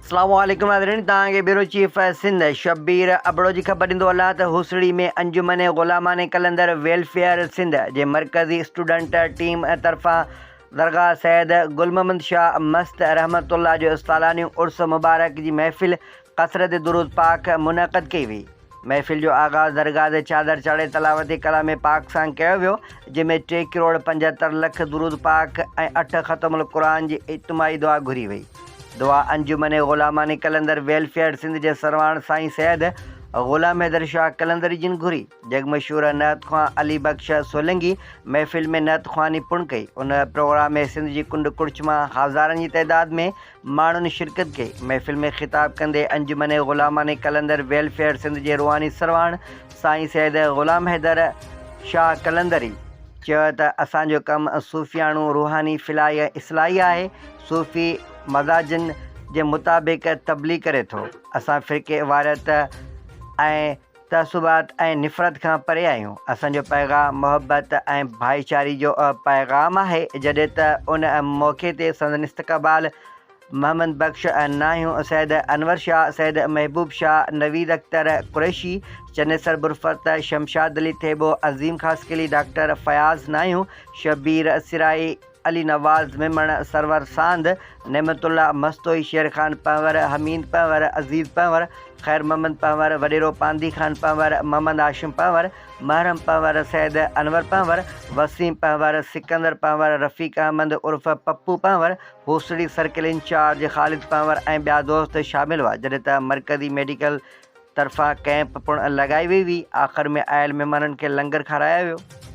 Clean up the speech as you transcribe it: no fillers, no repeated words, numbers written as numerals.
اسلام عليڪم ناظرين توهان کي بيورو چيف سنڌ شبير ابڙو جي خبر ڏيندو هلان ته هوسڙي ۾ انجمن غلامان قلندر ويلفيئر سنڌ جي مرڪزي اسٽوڊنٽ ٽيم طرفان درگاهه سيد گل محمد شاهه مست رحمت الله جو سالانيون عرس مبارڪ جي محفل ڪثرت درود پاڪ منعقد ڪئي وئي. محفل جو آغاز درگاهه تي چادر چاڙهي تلاوت ڪلام پاڪ سان ڪيو ويو، جنهن ۾ ٽي ڪروڙ 75 لک درود پاڪ ۽ اٺ ختم القرآن جي اجتماعي دعا گهري وئي. دعا انجمن غلامان قلندر ويلفيئر سنڌ جي سرواڻ سائين سيد غلام حيدر شاهه قلندري جن گهري. جڳ مشهور نعت خوان علي بخش سولنگي محفل ۾ نعت خواني پڻ ڪئي. ان پروگرام ۾ سنڌ جي ڪنڊ ڪڙڇ مان هزارن جي تعداد ۾ ماڻهن شرڪت ڪئي. محفل ۾ خطاب ڪندي انجمن غلامان قلندر ويلفيئر سنڌ جي روحاني سرواڻ سائين سيد غلام حيدر شاهه قلندري چيو ته اسان جو ڪم صوفياڻو روحاني فلاحي ۽ اصلاحي آهي، صوفي مزاجن جي مطابق تبليغ ڪري ٿو، اسان فرقي واريت ۽ تعصبات ۽ نفرت کان پري آهيون، اسان جو پيغام محبت ۽ ڀائيچاري جو پيغام آهي، جڏهن ته ان موقعي تي سندن استقبال محمد بخش ناهيون، سيد انور شاهه، سيد محبوب شاهه، نويد اختر قريشي، چنيسر برفت، شمشاد علي ٿيٻو، عظيم خاصخيلي، ڊاڪٽر فياض ناهيون، شبير سرائي، علي نواز ميمڻ، سرور ساند، نعمت الله مستوئي، شير خان پنهور، حميد پنهور، عزيز پنهور، خير محمد پنهور، وڏيرو پانڌي خان پنهور، محمد هاشم پنهور، محرم پنهور، سيد انور پنهور، وسيم پنهور، سڪندر پنهور، رفيق احمد عرف پپو پنهور، هوسڙي سرڪل انچارج خالد پنهور ۽ ٻيا دوست شامل هئا، جڏهن ته مرڪزي ميڊيڪل طرفان ڪئمپ پڻ لڳائي وئي هئي، آخر ۾ آيل مهمانن کي لنگر کارايو ويو.